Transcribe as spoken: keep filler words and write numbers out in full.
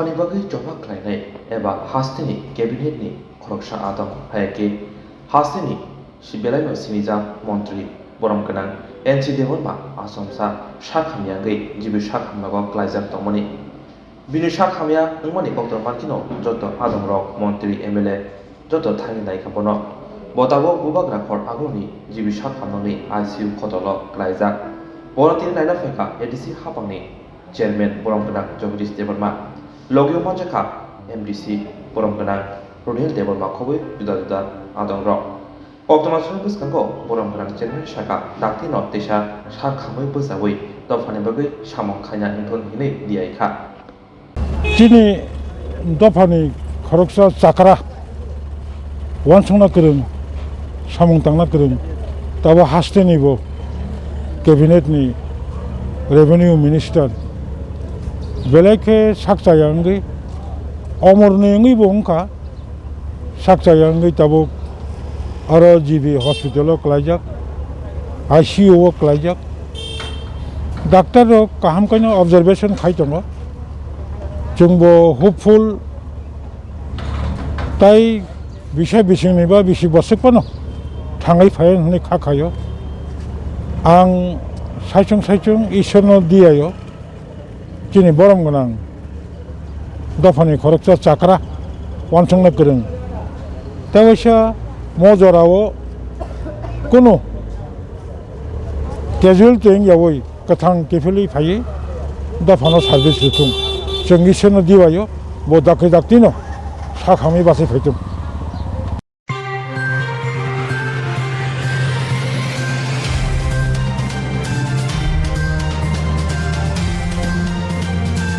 Ani bagwi choba khlainai eba hasteni cabinet ni khoroksa adong, hai khe hasteni si belaino sinijak montri borom gwnang N C Debbarma achomsa sak hamya wngwi G B sak hamnago klaijak tongmani. Bini sak hamya wngmani koktwma phano joto adongrok, montri, M L A joto thangwi naikha bono. Bo tabuk bubagra khor aguni G B sak hamnani I C U khotolo klaijak. Bono tini naina phaikha A D C hapangni chairman borom gwnang Jagadish Debbarma. Logio manjakha M D C borom gwnang Roniel Debbarma khobwi juda juda adongrok. Koktwma songni bwskango borom gwnang chairman sakha, daktino teisa sak hamwi bwchaui dophani bagwi samung khaina wngthun hinwi diyaikha. Chini dophani khoroksa chakra wansukna kwrwng, samung tangna kwrwng, tabo hasteni bo cabinet ni revenue minister belai khe sak chaya wngwi, omorni wngwi bo wngkha, sak chaya wngwi tabuk aro G B hospital o klaijak, I C U o klaijak. Doctor rok kaham khe no observation khai tongo. Chwngbo hopeful tai bisa bisingni ba bisi boswk phano thangwi phai hwnwi kha khaio. Ang saichung saichung Ishwarno diyaio. Chini borom gwnang dophani khoroksa chakra wansukna kwrwng. Tei waisa mo jorao kunu casualty wngyaui kwthang kiphilwi phaiwi dophano service rwthung. Chwng Ishwarno dibaio, bo dakti daktino sak hamwi bachai phaitung.